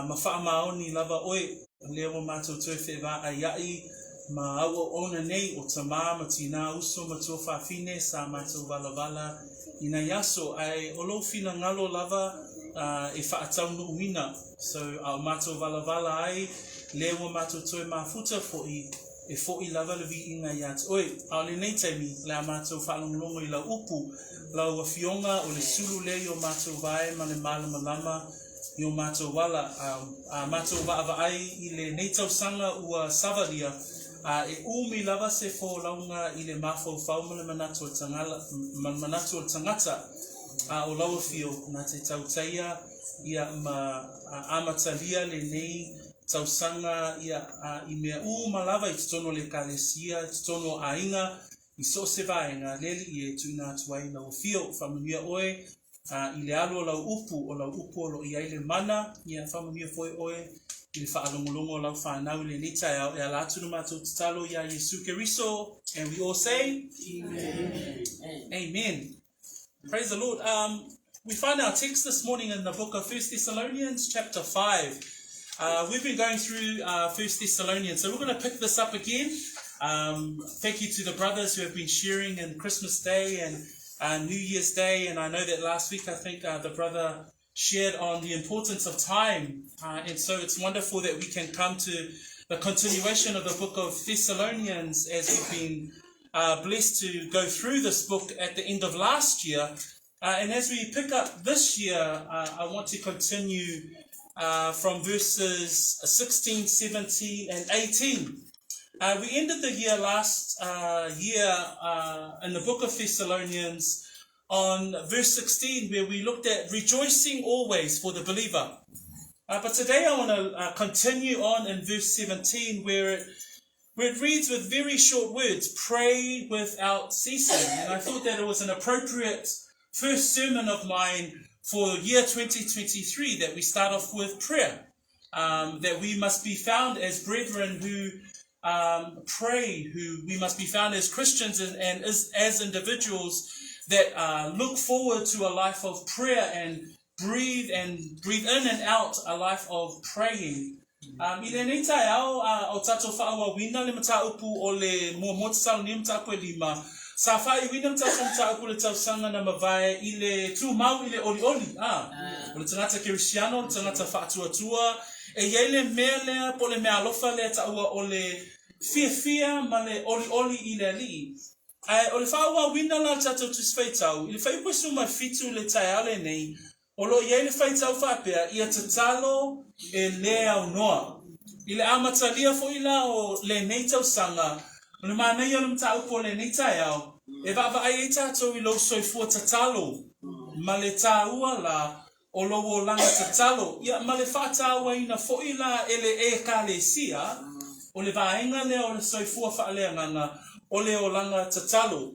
ma faamaoni lava oe, lea ua matou toe fevaaia'i ma auauauna nei o tamā ma tinā, uso ma tuafafine sa matou valavala i nai aso, ae o lou finagalo lava e faataunuuina. So, a o matou valavala ai, lea ua matou toe mafuta fo'i, e fo'i lava le viiga ia te oe. A o lenei taimi, o le a matou faalogologo i lau upu, lau Afioga, o le sulu lea i o matou vae ma le malamalama i o matou ala, a, a matou vaavaai i lenei tausaga ua savalia, a e umi lava se folauga i le mafaufau ma le manatu o le tagala, ma le manatu o le tagata, a o lau Afio na te tautaia ia ma amatalia lenei tausaga ia a i mea uma lava i totonu o le Ekalesia, i totonu o aiga, i so o se vaega, le Alii e tuuina atu ai lau Afio. Faamanuia oe a i le alu o lau upu, o lau upu o lo o i ai le mana, ia faamanuia foi oe i le faalogologo o lau fanau i lenei taeao e ala atu le matou tatalo iā Iesu Keriso. And we all say, Amen. Amen. Praise the Lord. Um, we find our text this morning in the book of First Thessalonians, chapter 5. Uh, we've been going through uh, First Thessalonians, so we're going to pick this up again. Um, thank you to the brothers who have been sharing in Christmas Day and uh, New Year's Day. And I know that last week, I think uh, the brother shared on the importance of time. Uh, and so it's wonderful that we can come to the continuation of the book of Thessalonians as we've been uh, blessed to go through this book at the end of last year. Uh, and as we pick up this year, uh, I want to continue uh, from verses 16, 17, and 18. Uh, we ended the year last uh, year uh, in the book of Thessalonians on verse 16, where we looked at rejoicing always for the believer. Uh, but today I want to uh, continue on in verse 17, where it, where it reads with very short words, pray without ceasing. And I thought that it was an appropriate first sermon of mine for year 2023 that we start off with prayer. Um, that we must be found as brethren who um, pray, who we must be found as Christians and, and as, as individuals that uh, look forward to a life of prayer and breathe and breathe in and out a life of praying. Um, I lenei taeao uh, o tātou whaauauina le mataupu o le muamua tatalo nei mataupu e lima, sa whaaiuina le tātou mataupu le tausaga na mavae i le tūmau i le olioli. Ah, o le tagata kerisiano, o le tagata whaatuatua, e i ai le mea lea po o le meaalofa lea taua o le fiafia ma le olioli i le Alii. Ae o le faaauauina la o le tatou Tusi Faitau, i le fuaiupu e 17 le taeao lenei, o lo o i ai le faitau faapea, Ia tatalo e le aunoa. I le amatalia foi la o lenei tausaga, o le manaia o le mataupu o lenei taeao, e vaavaai ai tatou i lou soifua tatalo ma le tāua la o lou olaga tatalo, ia, ma le faatauaina foi la e le Ekalesia, o le vaega lea o le soifua faaleagaga, o le olaga tatalo.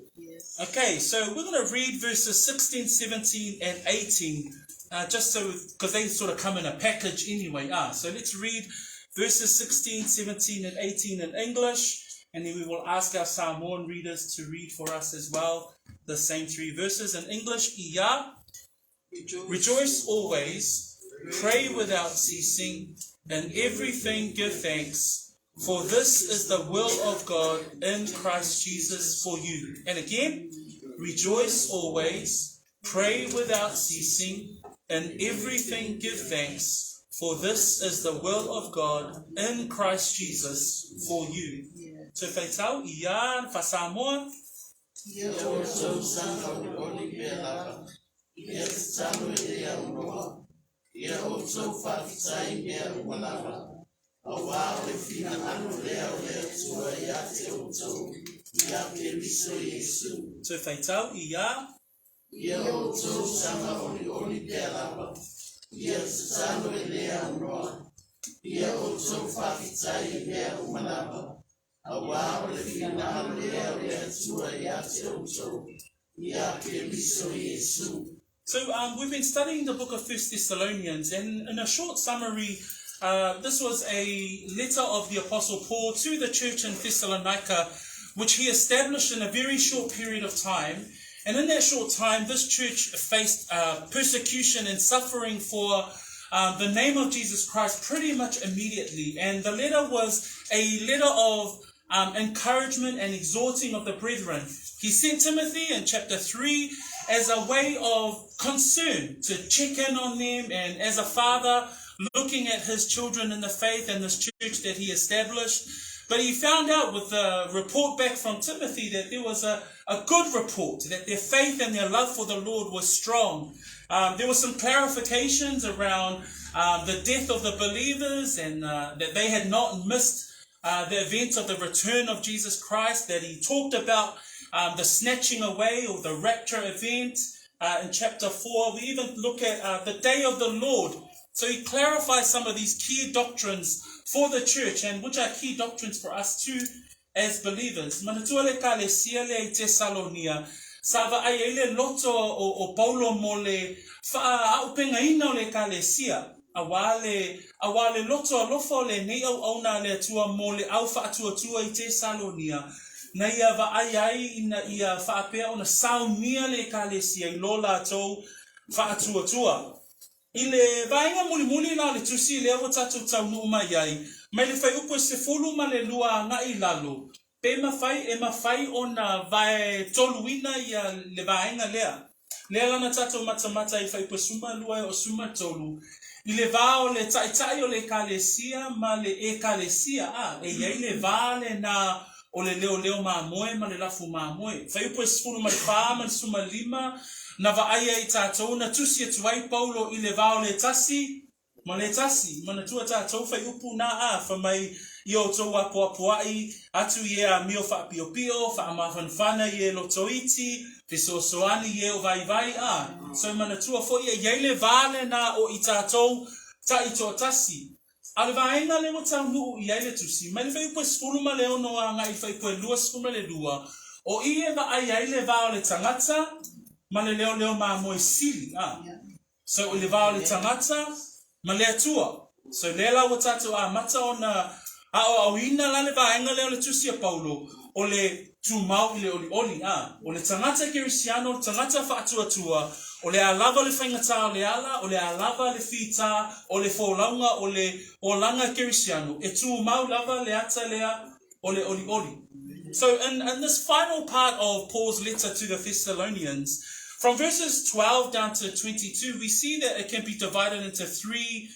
Okay, so we're going to read verses 16, 17 and 18, uh, just so, because they sort of come in a package anyway. Ah, so let's read verses 16, 17 and 18 in English, and then we will ask our Samoan readers to read for us as well the same three verses in English. Ia, Rejoice always, pray without ceasing, in everything give thanks, for this is the will of God in Christ Jesus for you. And again, rejoice always, pray without ceasing, in everything give thanks, for this is the will of God in Christ Jesus for you. So faitau ia faaSamoa. Ia outou saga olioli mea lava, ia tatalo e le aunoa, ia outou faafetai i mea uma lava, auā o le finagalo lea o le Atua ia te outou iā Keriso Iesu. Toe faitau ia. Ia outou saga olioli mea lava, ia tatalo e le aunoa, ia outou faafetai i mea uma lava, Auā o le finagalo lea o le Atua ia te outou, iā Keriso Iesu. So um, we've been studying the book of First Thessalonians, and in a short summary, uh, this was a letter of the Apostle Paul to the church in Thessalonica, which he established in a very short period of time. And in that short time, this church faced uh, persecution and suffering for the name of Jesus Christ pretty much immediately. And the letter was a letter of um, encouragement and exhorting of the brethren. He sent Timothy in chapter 3 as a way of concern to check in on them and as a father looking at his children in the faith and this church that he established. But he found out with the report back from Timothy that there was a, a good report, that their faith and their love for the Lord was strong. Um, there were some clarifications around um, the death of the believers and uh, that they had not missed uh, the event of the return of Jesus Christ, that he talked about um, the snatching away or the rapture event uh, in chapter 4. We even look at uh, the day of the Lord. So he clarifies some of these key doctrines for the church and which are key doctrines for us too as believers. Manatua le kalesia lea i Tesalonia, sa vaai ai le loto o, o Paulo mo le whaaupengaina o le kalesia. Auā le, auā le loto alofa o lenei auauna a le Atua mō le au faatuatua i Tesalonia, na ia vaai ai ina ia faapea ona saomia le Ekalesia i lo latou faatuatua. I le vaega mulimuli la o le tusi lea ua tatou taunuu mai ai, mai le fuaiupu e 12 agai i lalo, Pe mafai, e mafai ona vaetoluina ia le vaega lea. Lea lana tatou matamata i fuaiupu e 12 e oo 13, i le va o le Taitai o le Ekalesia ma le Ekalesia, a, e i ai le va lena o le leoleo mamoe ma le lafu mamoe. Fuaiupu e 14 ma le 15, na vaai ai tatou, na tusi atu ai Paulo i le va o le tasi Ma le tasi, manatua tatou whaiupu nā a, wha mai i o tou apoapoaʻi atu i e amio whaapiopio, whaamawhanwhana i e lotoiti, fesoasoani i e o vaivai, a. So manatua foi e iai le va lenā o i tatou taitoatasi. A o le vaega lea ua taunuu i ai le tusi, mai le fuaiupu e 16 agai i le fuaiupu e 22, o i e vaai ai le va o le tagata ma le leoleo mamoe sili, a. So o le va o le tagata ma le Atua. So lea la ua tatou amata ona aoaoina la le vaega lea o le tusi a Paulo, o le tumau i le olioli, a. O le tagata kerisiano, o le tagata faatuatua, o le a lava le faigata o le ala, o le a lava le fita o le folauga o le olaga kerisiano, e tumau lava le ata lea o le olioli. So in, in this final part of Paul's letter to the Thessalonians, from verses 12 down to 22, we see that it can be divided into three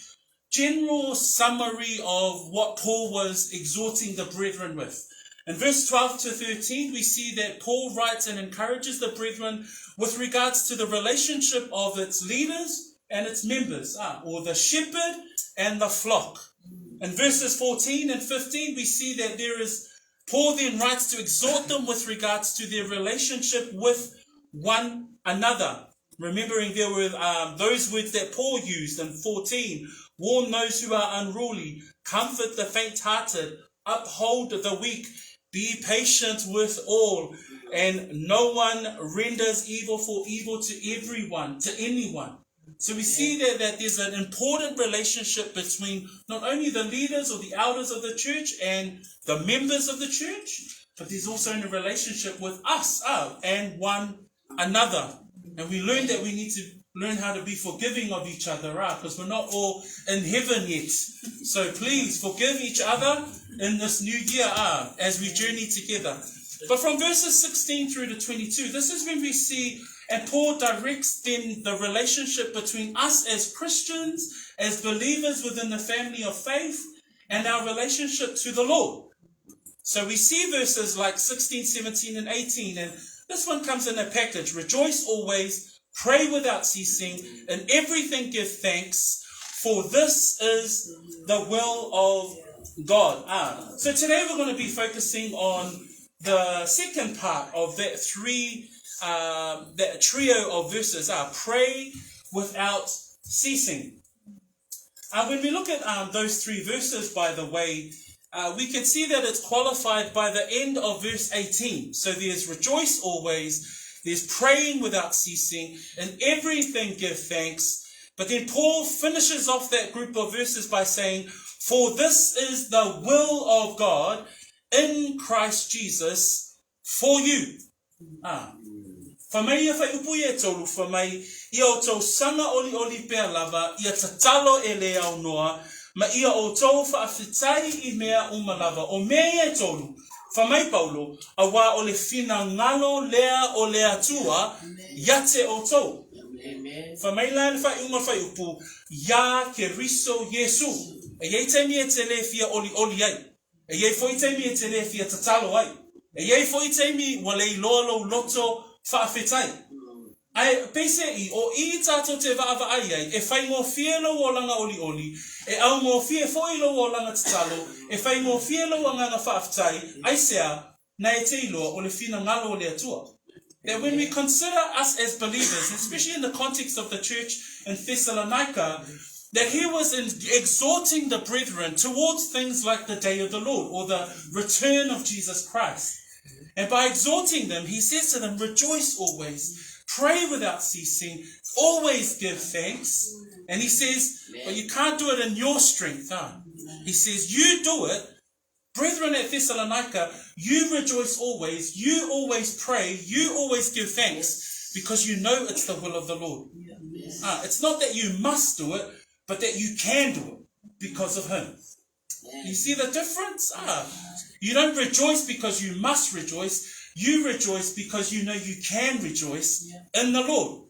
general summary of what Paul was exhorting the brethren with. In verse 12 to 13, we see that Paul writes and encourages the brethren with regards to the relationship of its leaders and its members, ah, or the shepherd and the flock. In verses 14 and 15, we see that there is, Paul then writes to exhort them with regards to their relationship with one another. Remembering there were um, those words that Paul used in 14 warn those who are unruly, comfort the faint hearted, uphold the weak, be patient with all, and no one renders evil for evil to everyone, to anyone. So we see there that there's an important relationship between not only the leaders or the elders of the church and the members of the church, but there's also a relationship with us uh, and one another. And we learn that we need to learn how to be forgiving of each other, because we're not all in heaven yet. So please forgive each other in this new year uh, as we journey together. But from verses 16 through to 22, this is when we see, and Paul directs then the relationship between us as Christians, as believers within the family of faith, and our relationship to the Lord. So we see verses like 16, 17, and 18, and this one comes in a package. Rejoice always, pray without ceasing, in everything give thanks, for this is the will of God. Ah. So today we're going to be focusing on the second part of that three, that trio of verses. Ah, pray without ceasing. Uh, when we look at um, those three verses, by the way, uh, we can see that it's qualified by the end of verse 18. So there's rejoice always, there's praying without ceasing, and everything give thanks. But then Paul finishes off that group of verses by saying, For this is the will of God in Christ Jesus for you. Ah. Fai mai ia fuaiupu ia e tolu, fai mai, Ia outou saga olioli pea lava, ia tatalo e le aunoa, ma ia outou faafetai i mea uma lava. O mea ia e tolu, fai mai Paulo, auā o le finagalo lea o le Atua ia te outou. Fai mai la i le faaiuga o le fuaiupu, Iā Keriso Iesu. E i ai taimi e te le fia olioli ai. E i ai foi taimi e te le fia tatalo ai. E i ai foi taimi ua le iloa lou loto faafetai. Ae peiseai, o i tātou te vaavaai ai, e faigofie lou olaga olioli, e augofie foi lou olaga tatalo, e faigofie lou agaga faafetai, aisea, na e te iloa o le finagalo o le Atua. That when we consider us as believers, especially in the context of the church in Thessalonica, that he was in exhorting the brethren towards things like the day of the Lord or the return of Jesus Christ. And by exhorting them, he says to them, Rejoice always, pray without ceasing, always give thanks. And he says, But you can't do it in your strength, huh? He says, You do it Brethren at Thessalonica, you rejoice always, you always pray, you always give thanks, because you know it's the will of the Lord. Ah, it's not that you must do it, but that you can do it because of Him. You see the difference? Ah, you don't rejoice because you must rejoice. You rejoice because you know you can rejoice in the Lord.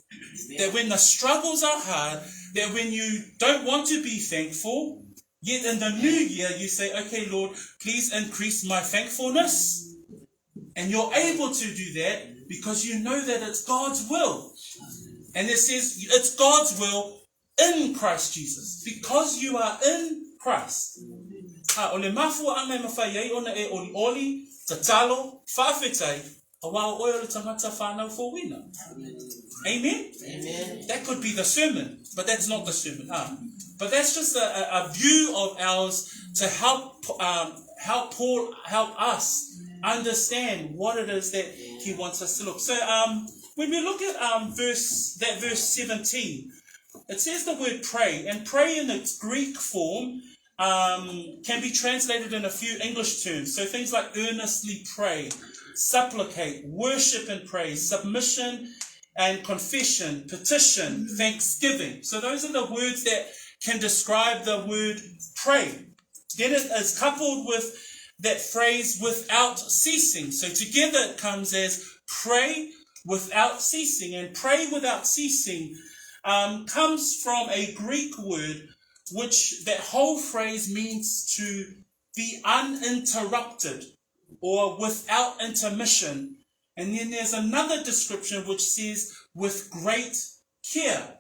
That when the struggles are hard, that when you don't want to be thankful, yet in the new year you say, okay, Lord, please increase my thankfulness. And you're able to do that because you know that it's God's will. And it says it's God's will in Christ Jesus. Because you are in Christ. A, o le mafuaʻanga e mafai ai ona e olioli, tatalo, faafetai, auā o oe o le tagata whānau fouina. Amen? Amen. That could be the sermon, but that's not the sermon. Ah. But that's just a, a, a view of ours to help, um, help Paul help us understand what it is that he wants us to look. So um, when we look at um, verse that verse 17, it says the word pray, and pray in its Greek form um, can be translated in a few English terms. So things like earnestly pray, supplicate, worship and praise, submission and confession, petition, thanksgiving. So those are the words that can describe the word pray. Then it is coupled with that phrase without ceasing. So together it comes as pray without ceasing. And pray without ceasing um, comes from a Greek word which that whole phrase means to be uninterrupted or without intermission. And then there's another description which says with great care.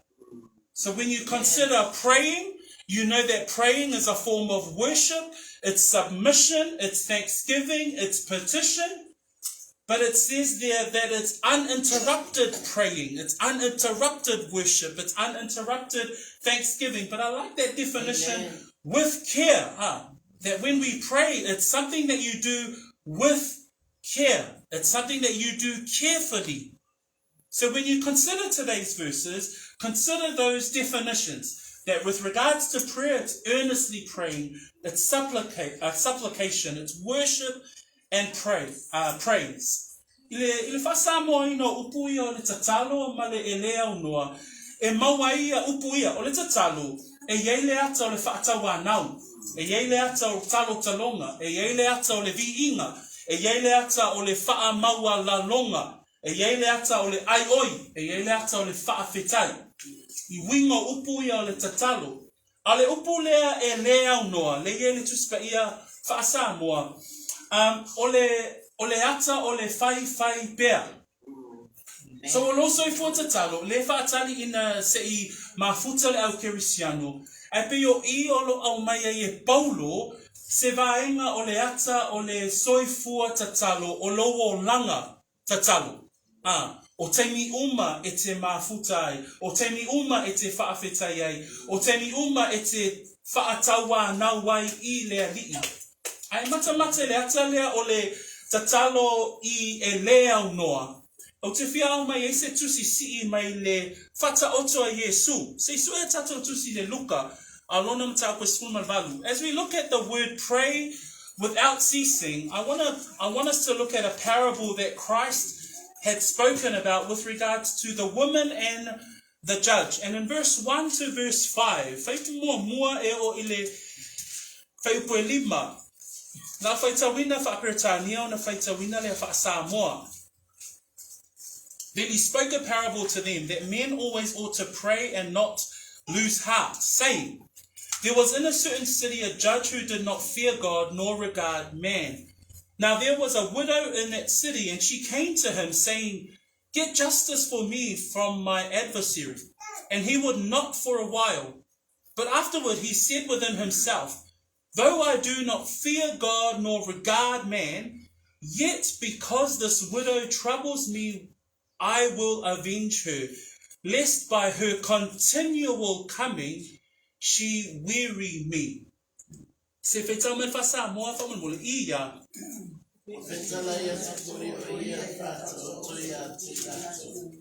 So when you consider praying, you know that praying is a form of worship, it's submission, it's thanksgiving, it's petition. But it says there that it's uninterrupted praying, it's uninterrupted worship, it's uninterrupted thanksgiving. But I like that definition. Amen. With care, huh? That when we pray, it's something that you do with care. It's something that you do carefully. So when you consider today's verses, consider those definitions. That with regards to prayer, it's earnestly praying, it's supplication, it's worship and praise. I le faasamoaina o upu ia o le tatalo ma le e le aunoa, e maua ai ia upu ia o le tatalo, e i ai le ata o le faatauanau, e i ai le ata o talotaloga, e i ai le ata o le viiga, e i ai le ata o le faamaualaloga, e i ai le ata o le aioi, e i ai le ata o le faafetai. I uiga o upu ia o le tatalo. A le upu lea e le aunoa, le i ai le Tusi Paia faa-Samoa, um, o le ata o le faifai pea. So o lou soifua tatalo, le faatali ina seʻi mafuta le au kerisiano, ae pei o i o lo aumai ai e Paulo se vaega o le ata o le soifua tatalo o lou olaga tatalo. Ā, o taimi uma e te mafuta ai, o taimi uma e te faafetai ai, o taimi uma e te faatauānau ai i le Alii. Ae matamata le ata lea o le tatalo i e le aunoa. Ou te fia aumai ai se tusi sii mai le Faataoto a Iesu. Se i sue a tatou tusi le Luka, a lona mataupu e 18. As we look at the word pray without ceasing, I want us to look at a parable that Christ had spoken about with regards to the woman and the judge. And in verse 1 to verse 5, whaipu muamua e o i le whaiupu e lima, la whaitauina wha-Peretania ona whaitauina lea wha-Samoa. Then he spoke a parable to them that men always ought to pray and not lose heart, saying, There was in a certain city a judge who did not fear God nor regard man. Now there was a widow in that city, and she came to him, saying, Get justice for me from my adversary. And he would not for a while. But afterward he said within himself, Though I do not fear God nor regard man, yet because this widow troubles me, I will avenge her, lest by her continual coming she weary me. Se whetau mai wha-Samoa whamolemole i ia. Fetalai atu foi o ia e whaatoto ia te latou,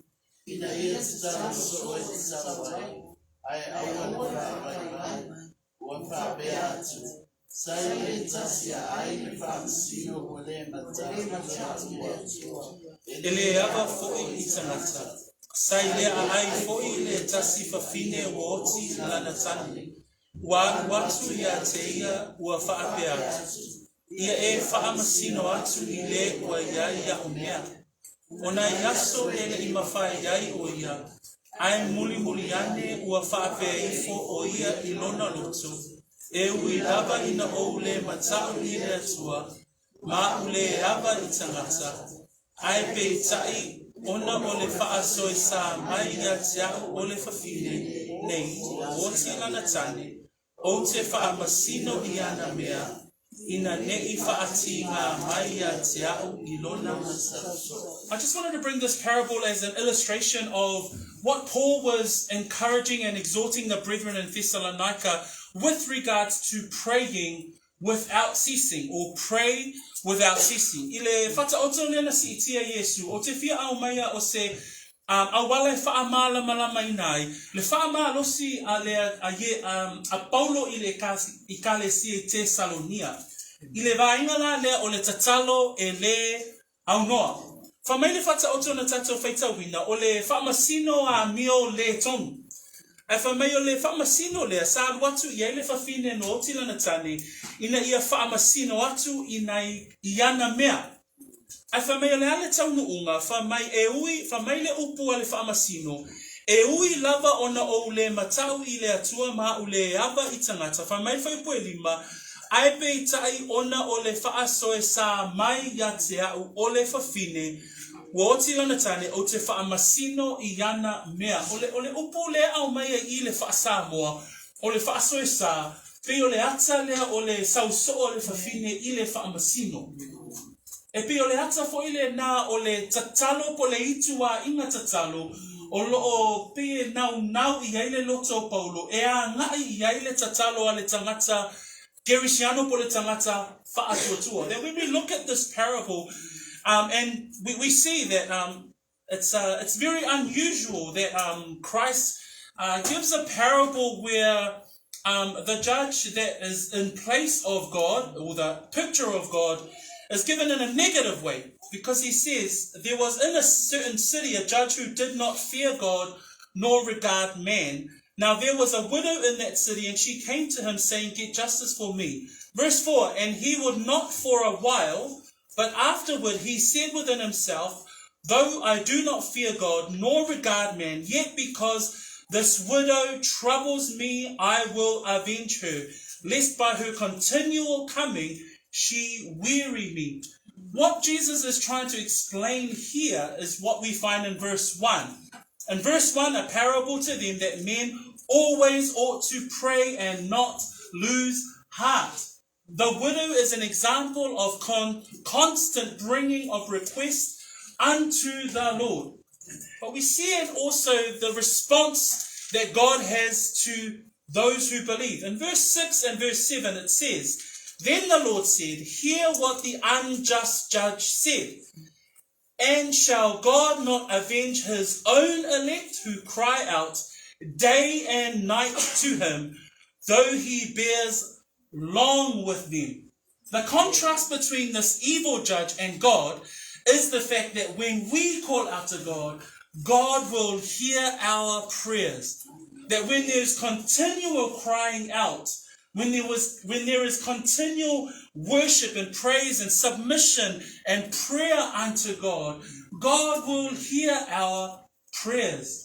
ina ia tatalo soo e tatalo ai, ae aua le faavaivai, ua faapea atu, Sa i le tasi a ai le faamasino ua le mataau i le Atua, E le ava foi i tangata. Sa i le aai foi le tasi fafine ua oti lana tane. Ua alu atu ia te ia ua faapea atu, Ia e faamasino atu i le ua i ai iaʻu mea. O nai aso e leʻi mafai ai ʻo ia, ae mulimuli ane ua faapea ifo ʻo ia i lona loto, E ui lava ina ou lē mataʻu i le Atua, ma aʻu lē ava i tagata, ae peitai, ona o le faasoesa mai ia te aʻu o le fafine nei ua oti lana tane, Ou te faamasino i ana mea, ina neʻi faatīgā mai ia te aʻu i lona I just wanted to bring this parable as an illustration of what Paul was encouraging and exhorting the brethren in Thessalonica with regards to praying without ceasing, or pray without ceasing. I le whataoto lea na siitia Iesu, o te fia ao maia o se um, auala e whaamalamalamaina ai, le whaamalosi a, le, a, ye, um, a Paulo i le i kalesia i Tesalonia. I le vaenga la lea o le tatalo e le aunoa. Wha mai le whataoto na tatou whaitauina o le whaamasino a mio le tonu. Ae fai mai o le faamasino lea sa alu atu i ai le fafine no oti lana tane ina ia faamasino atu i nai i ana mea. Ae fai mai o le a le taunuuga, fai mai e ui, fai mai le upu a le faamasino, e ui lava ona ou le matau i le Atua ma aʻu le ava i tagata, fai mai le fuaiupu e lima, ae peitai ona o le faasoesa mai ia te aʻu o le fafine, Ua oti lana tane, ou te faamasino i ana mea. O le, o le upu lea aumai ai i le faa-Samoa, o le faasoesa, pei o le ata lea o le sausoo a le fafine i le faamasino. E pei o le ata foi lenā o le tatalo po o le ituāiga tatalo o lo o pei e naunau i ai le loto o Paulo e agai i ai le tatalo a le tagata Kerisiano po o le tagata faatuatua. That when we look at this parable, um, and we, we see that um, it's, uh, it's very unusual that um, Christ uh, gives a parable where um, the judge that is in place of God, or the picture of God, is given in a negative way because he says, There was in a certain city a judge who did not fear God nor regard man. Now there was a widow in that city, and she came to him, saying, Get justice for me. Verse 4 And he would not for a while, but afterward he said within himself, Though I do not fear God nor regard man, yet because this widow troubles me, I will avenge her, lest by her continual coming she weary me. What Jesus is trying to explain here is what we find in verse 1. In verse 1, a parable to them that men always ought to pray and not lose heart. The widow is an example of con- constant bringing of requests unto the Lord. But we see it also the response that God has to those who believe. In verse 6 and verse 7, it says, Then the Lord said, Hear what the unjust judge said. And shall God not avenge his own elect who cry out day and night to him, though he bears long with them? The contrast between this evil judge and God is the fact that when we call out to God, God will hear our prayers. That when there's continual crying out, when there was when there is continual worship and praise and submission and prayer unto God, God will hear our prayers.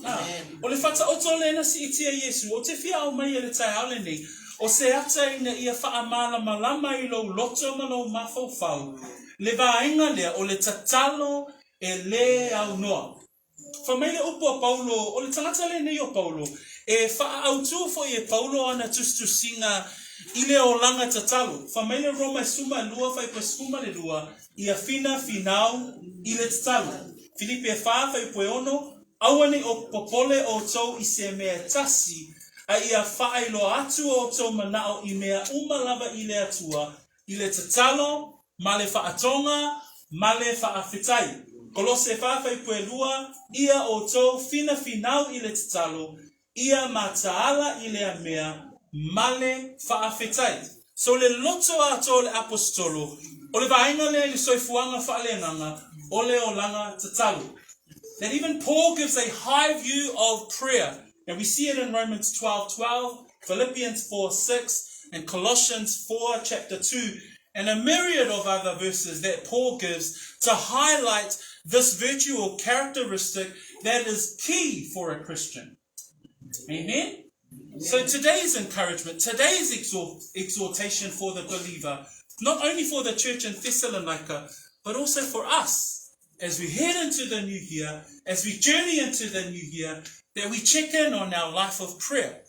Ah, o le whataoto lena siitia Iesu, o te fia au mai e le taeao lenei, o se ata ina ia whaamalamalama i lou loto ma lou mafaufau, le vaega lea o le tatalo e lē aunoa. Fai mai le upu a Paulo, o le tagata lenei o Paulo, e faaautu foi e Paulo ana tusitusiga i le olaga tatalo. Fai mai le Roma e 12 fuaiupu e 12, Ia fina finau i le tatalo. Filipi e 4 fuaiupu e 6, Aua nei o popole outou i se mea e tasi, a ia faailoa atu o outou manao i mea uma lava i le Atua, i le tatalo, ma le faatoga, ma le faafetai. Kolose 4 fuaiupu e 2, Ia outou finafinau i le tatalo, ia mataala i lea mea, ma le faafetai. So le loto atoa o le Aposetolo, o le vaega lea i le soifuaga faaleagaga, o le olaga tatalo. That even Paul gives a high view of prayer. And we see it in Romans 12, 12, Philippians 4, 6, and Colossians 4, chapter 2, and a myriad of other verses that Paul gives to highlight this virtue or characteristic that is key for a Christian. Amen? So today's encouragement, today's exhortation for the believer, not only for the church in Thessalonica, but also for us as we head into the new year, as we journey into the new year, that we check in on our life of prayer.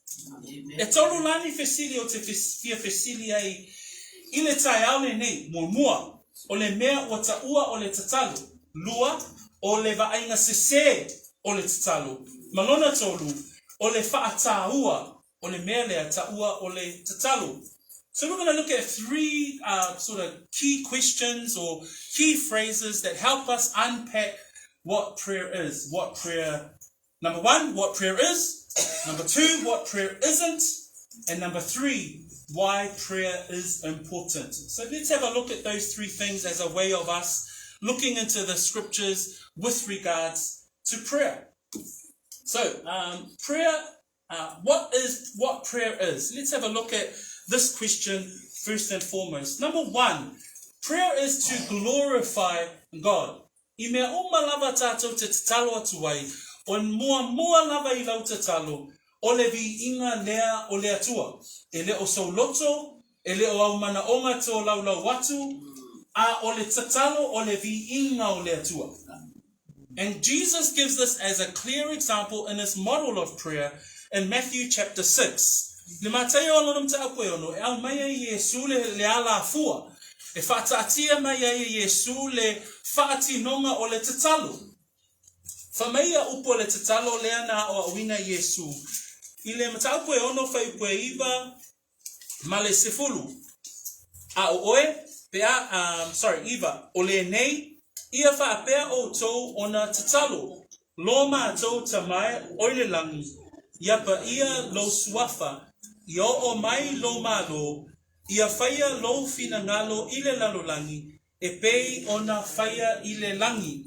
E tolu la ni fesili ou te fia fesili ai i le taeao lenei, muamua, o le mea ua taua o le tatalo, lua, o le vaaiga sesē o le tatalo, ma lona tolu, o le faatāua o le mea lea taua o le tatalo. So we're going to look at three sort of key questions or key phrases that help us unpack what prayer is. What prayer, number one, what prayer is. Number two, what prayer isn't. And number three, why prayer is important. So let's have a look at those three things as a way of us looking into the scriptures with regards to prayer. So, prayer, what is what prayer is? Let's have a look at this question first and foremost. Number one, prayer is to glorify God. I mea uma lava tātou te tatalo atu ai, o muamua lava i lau tatalo, o le viiga lea o le Atua. E le o sou loto, e le o au manaoga tō laulau atu, a o le tatalo o le viiga o le Atua. And Jesus gives this as a clear example in his model of prayer in Matthew chapter 6. Le Mataio a lona mataupu e ono, e aumai ai e Iesu le, le alafua, e faataatia mai ai e Iesu le faatinoga o le tatalo. Fai mai ia upu o le tatalo lea na aoaoina e Iesu i le mataupu e ono fuaiupu e iva ma le sefulu. A o oe, pe a, um, sorry, iva, o lenei, ia faapea outou ona tatalo, Lo matou Tama e o i le lagi, ia paia lou suafa, ia oo mai lou Malo, ia faia lou finagalo i le lalolagi, e pei ona faia i le lagi.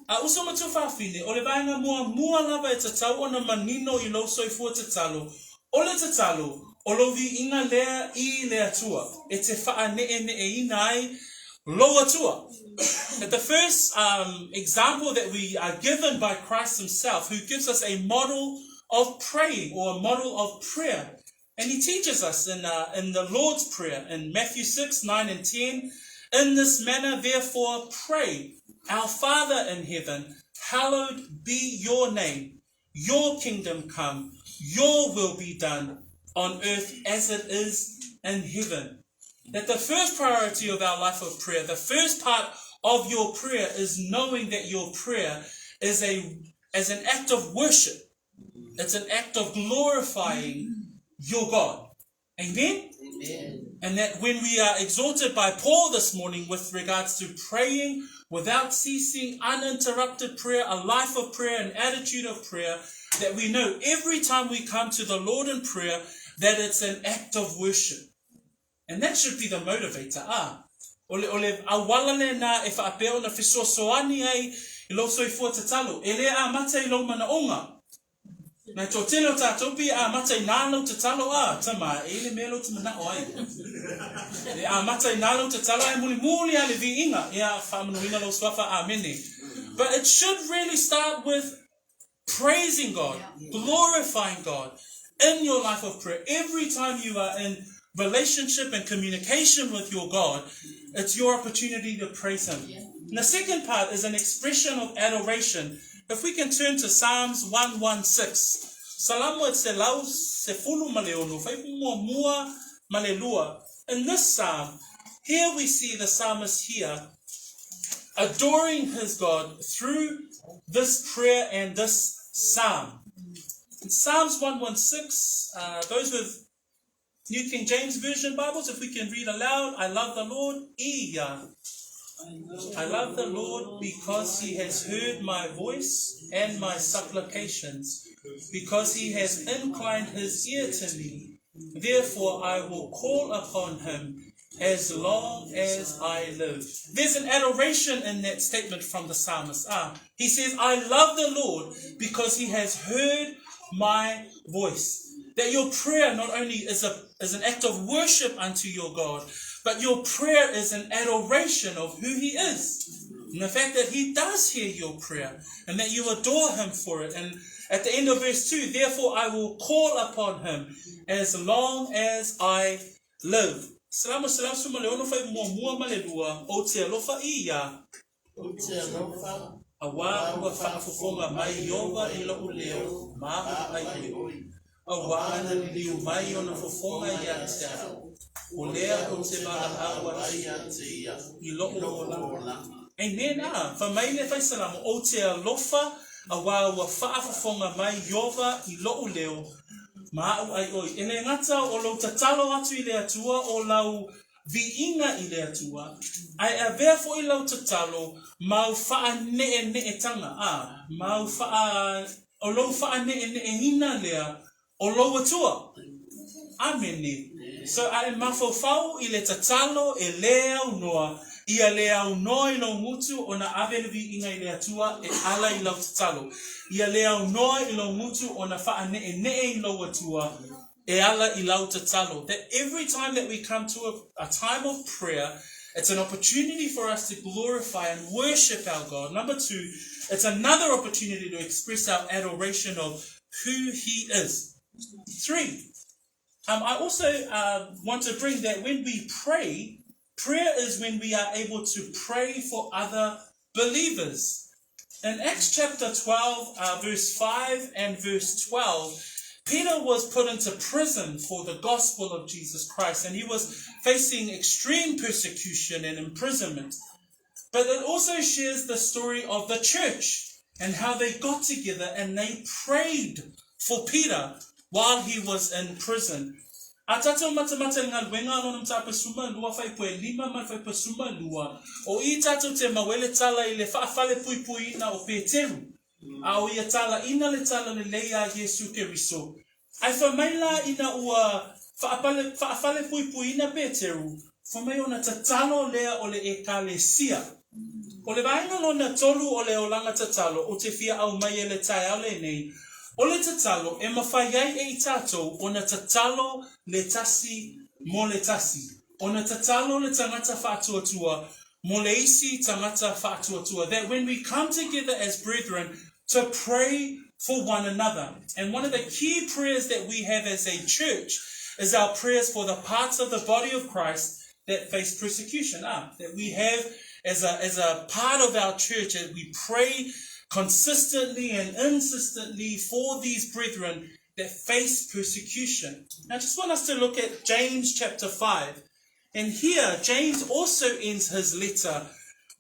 A uso ma tuafafine, o le vaega muamua lava e tatau ona manino i lou soifua tatalo, o le tatalo, o lou viiga lea i le Atua, e te faaneeneeina ai lou Atua. That the first um, example that we are given by Christ himself, who gives us a model of praying or a model of prayer, And he teaches us in, in the Lord's Prayer in Matthew 6, 9 and 10, In this manner, therefore, pray, Our Father in heaven, hallowed be your name. Your kingdom come, your will be done on earth as it is in heaven. That the first priority of our life of prayer, the first part of your prayer is knowing that your prayer is a as an act of worship. It's an act of glorifying your God. Amen? Amen? And that when we are exhorted by Paul this morning with regards to praying without ceasing, uninterrupted prayer, a life of prayer, an attitude of prayer, that we know every time we come to the Lord in prayer that it's an act of worship. And that should be the motivator. Ah. O le, o le auala lenā e faapea ona fesoasoani ai i lou soifua tatalo. E le amata i lou manaoga. Nai toatele o tatou pei e amata inā lau tatalo, a, tama, e i le mea lea ou te manao ai. E amata inā lau tatalo ae mulimuli lava le viiga, ia, faamanuina lou suafa, amene. But it should really start with praising God, glorifying God in your life of prayer. Every time you are in relationship and communication with your God, it's your opportunity to praise Him. And the second part is an expression of adoration. If we can turn to Psalms 116. Salamo e 116, fai muamua ma le lua. In this psalm, here we see the psalmist here adoring his God through this prayer and this psalm. In Psalms 116, uh, those with New King James Version Bibles, if we can read aloud, I love the Lord, Iya. I love the Lord because he has heard my voice and my supplications, because he has inclined his ear to me. Therefore I will call upon him as long as I live. There's an adoration in that statement from the psalmist. Ah, he says, I love the Lord because he has heard my voice. That your prayer not only is, a, is an act of worship unto your God, but your prayer is an adoration of who he is. And the fact that he does hear your prayer and that you adore him for it. And at the end of verse 2, therefore I will call upon him as long as I live. Salamo 116 fai muamua ma le lua, Ou te alofa i ia. Ou te alofa. Auā ua faafofoga mai Ieova i loʻu leo ma aʻu ai ʻoe. Auā na liliu mai ona fofoga iā te au. O lea ou te valaau atu ia te ia i loʻu olaga. Amen. A, fai mai le fai Salamo, Ou te alofa, auā ua faafofoga mai Ieova i loʻu leo ma aʻu ai ʻoe. E le gata o lou tatalo atu i le Atua o lau viiga i le Atua, ae avea foʻi lau tatalo ma au faaneeneetanga, a, ma au faa, o lou faaneeneeina lea o lou Atua. Amene. So a e mafaufau i le tatalo e le aunoa, ia le aunoa i lou gutu ona ave le viiga i le Atua e ala i lau tatalo. Ia le aunoa i lou gutu ona faaneenee i lou Atua e ala i lau tatalo. That every time that we come to a, a time of prayer, it's an opportunity for us to glorify and worship our God. Number two, it's another opportunity to express our adoration of who He is. Three, um, I also uh, want to bring that when we pray, prayer is when we are able to pray for other believers. In Acts chapter 12, uh, verse 5 and verse 12, Peter was put into prison for the gospel of Jesus Christ and he was facing extreme persecution and imprisonment. But it also shares the story of the church and how they got together and they prayed for Peter while he was in prison. A tatou matamata i galuega a lona matapesuma lua faipue lima ma le faipesuma lua, o i tatou te mauele tala i le faafalepuipuiina o Peteru, a o ia talaina le tala lelei a Iesu Keriso. Ae fai mai la ina ua faapale, faafalepuipuiina Peteru, fai mai ona tatalo lea o le Ekalesia. O le vaega lona tolu o le olaga tatalo ou te fia aumai e le taeao lenei, o le tatalo e mafai ai e i tatou ona tatalo le tasi mo le tasi, ona tatalo le tagata faatuatua mo le isi tagata faatuatua, that when we come together as brethren to pray for one another. And one of the key prayers that we have as a church is our prayers for the parts of the body of Christ that face persecution. Ah, that we have as a, as a part of our church, that we pray consistently and insistently for these brethren that face persecution. Now, I just want us to look at James chapter 5. And here, James also ends his letter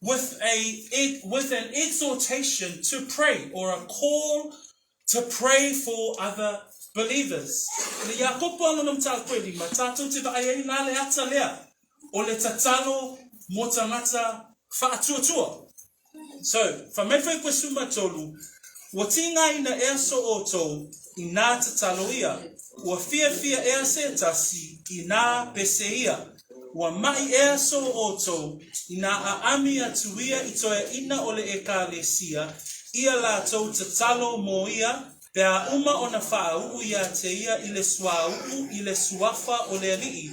with, a, with an exhortation to pray or a call to pray for other believers. Le Iakopo a lona mataupu e lima, tātou te vaai ai nā le ata lea o le tatalo mō tangata whaatuatua. So, wha mai whai koe suma tolu, ua tīngāina ea so outou i nā tatalo ia, ua whiawhia ea se tasi i nā pese ia. Ua maʻi ea so ʻoutou, inā ʻaʻami atu ia i toeaʻina o le ʻEkalesia, ia lātou tatalo mo ia, pe a uma ona faaʻuʻu iā te ia i le suāuʻu i le suafa o le Aliʻi.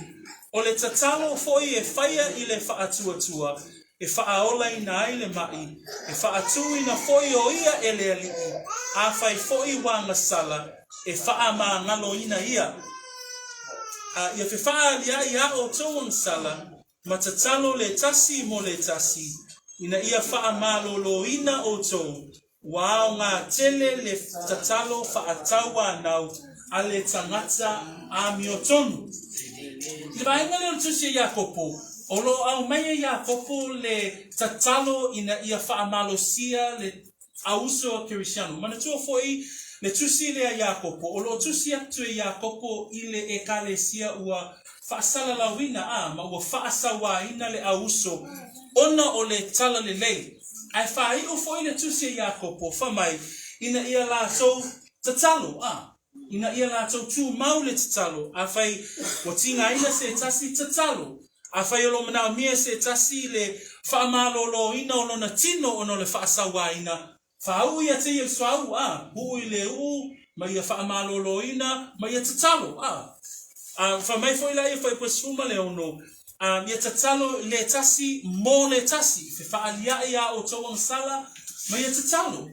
ʻO le tatalo hoʻi e faia i le faatuatua, e faaolaina ai le maʻi, e faatūina hoʻi ʻo ia e le Aliʻi, afai hoʻi ua agasala, e faamagaloina ia. A ia fefaaliaʻi iā ʻoutou agasala, ma tatalo le tasi mo le tasi, ina ia faamalōlōina ʻoutou, ua aoga tele le tatalo faatauanau a le tagata amiotonu. I le vaega lea o le Tusi a Iakopo, o lo o aumai e Iakopo le tatalo ina ia faamalosia le auuso a Kerisiano. Manatua foi le tusi lea a Iakopo, o lo o tusi atu e Iakopo i le Ekalesia ua faasalalauina a ma ua faasauaina le auuso ona o le talalelei. Ae faaiu foi le tusi a Iakopo, fai mai, ina ia latou tatalo, a, ina ia latou tumau le tatalo, afai ua tigaina se tasi, tatalo, afai o lo o manaomia e se tasi le faamalōlōina o lona tino ona o le faasauaina, faauu ia te ia i le suauu, a, uu i le uu, ma ia faamalōlōina, ma ia tatalo, a. A, fai mai foi la ia Fuaiupu 16, a, ia tatalo le tasi mo le tasi, fefaaliaʻi iā ʻoutou agasala, ma ia tatalo.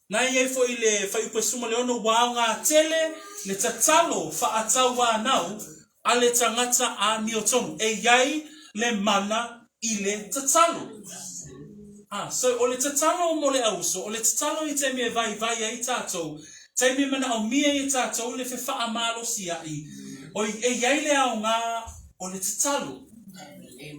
Na i ai foi le Fuaiupu 16, ua aoga tele le tatalo faatauanau a le tagata amiotonu. E i ai le mana i le tatalo. Ah, so o le tatalo mo le auuso, o le tatalo i taimi e vaivai ai tatou, taimi e manaomia ai e tatou le fefaamalosi-aʻi, oi, e i ai le aoga o le tatalo.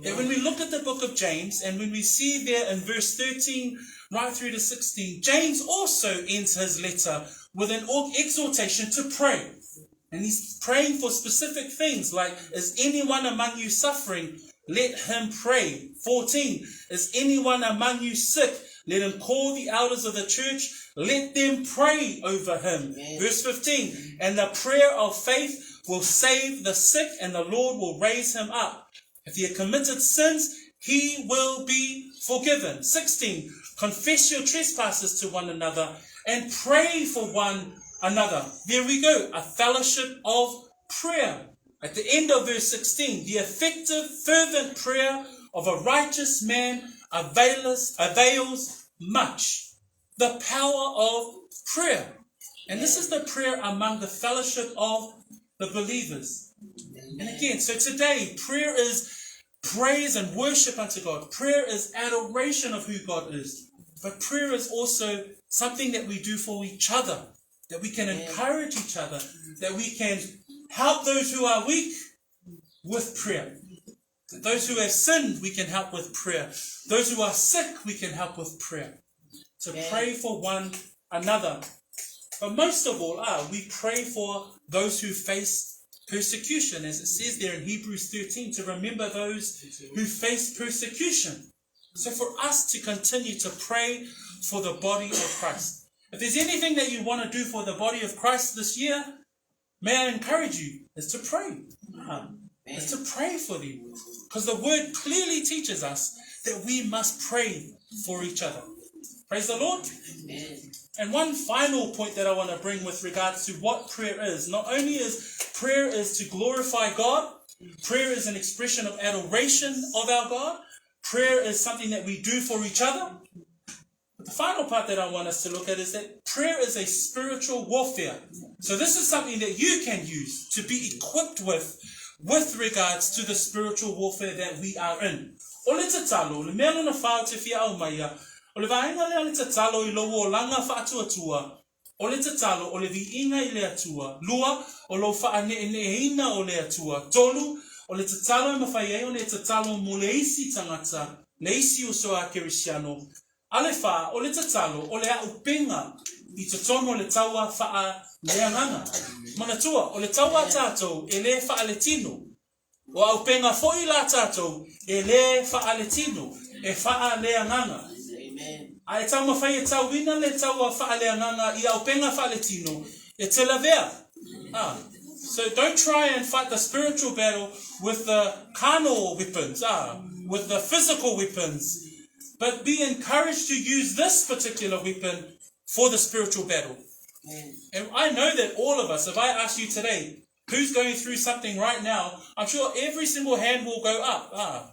That when we look at the book of James and when we see there in verse 13 right through to 16, James also ends his letter with an exhortation to pray. And he's praying for specific things like, is anyone among you suffering? Let him pray. 14, is anyone among you sick? Let him call the elders of the church. Let them pray over him. Amen. Verse 15, and the prayer of faith will save the sick and the Lord will raise him up. If he had committed sins, he will be forgiven. 16, confess your trespasses to one another and pray for one another. There we go, a fellowship of prayer. At the end of verse 16, the effective, fervent prayer of a righteous man avails, avails much. The power of prayer. And this is the prayer among the fellowship of the believers. And again, so today, prayer is praise and worship unto God. Prayer is adoration of who God is. But prayer is also something that we do for each other, that we can encourage each other, that we can help those who are weak with prayer. Those who have sinned, we can help with prayer. Those who are sick, we can help with prayer. To pray for one another. But most of all, we pray for those who face persecution, as it says there in Hebrews 13, to remember those who face persecution. So for us to continue to pray for the body of Christ. If there's anything that you want to do for the body of Christ this year, may I encourage you, is to pray. Is to pray for them. Because the word clearly teaches us that we must pray for each other. Praise the Lord. Amen. And one final point that I want to bring with regards to what prayer is. Not only is prayer is to glorify God, prayer is an expression of adoration of our God, prayer is something that we do for each other. But the final part that I want us to look at is that prayer is a spiritual warfare. So this is something that you can use to be equipped with with regards to the spiritual warfare that we are in. O le tatalo, le mea lona whā o te fia aumaia, o le vaega lea o le tatalo i lou olaga faatuatua, o le tatalo o le viiga i le Atua, lua, o lou faaneeneeina o le Atua, tolu, o le tatalo e mafai ai ona e tatalo mo le isi tagata, le isi uso a Kerisiano, a le whā, o le tatalo o le aʻupenga i totonu o le taua faaleagaga. Manatua, o le taua a tatou e lē faaletino. O aʻupenga foi la tatou e lē faaletino, e faaleagaga. A e taumafai e tauina le taua faaleagaga i aʻupenga faaletino, e te lavea. A. So don't try and fight the spiritual battle with the carnal weapons, ah, with the physical weapons, but be encouraged to use this particular weapon for the spiritual battle. And I know that all of us, if I ask you today, who's going through something right now, I'm sure every single hand will go up. Ah.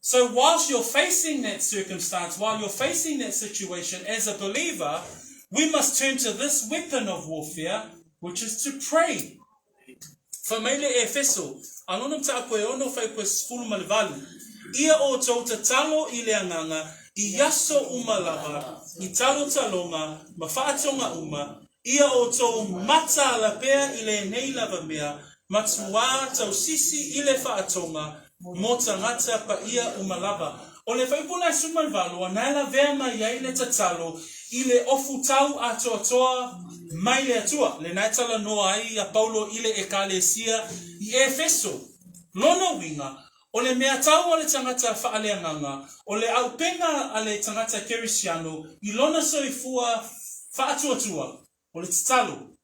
So whilst you're facing that circumstance, while you're facing that situation as a believer, we must turn to this weapon of warfare, which is to pray. Fai mai le Efeso, a lona mataupu e ono fai koe 18, Ia outou tatalo i le Agaga i aso uma lava, i talotaloga ma faatonga uma, ia outou mataala pea i lenei lava mea, matuā tausisi i le faatonga mo tagata paia uma lava. O le fuaiupu lena 18, a nae lavea mai ai le tatalo i le ofu tau atoatoa mai le Atua, lena e talanoa ai a Paulo i le Ekalesia i Efeso. Lona uiga, o le mea tau a le tagata faaleagaga, o le auupega a le tagata Kerisiano i lona soifua faatuatua, o le tatalo.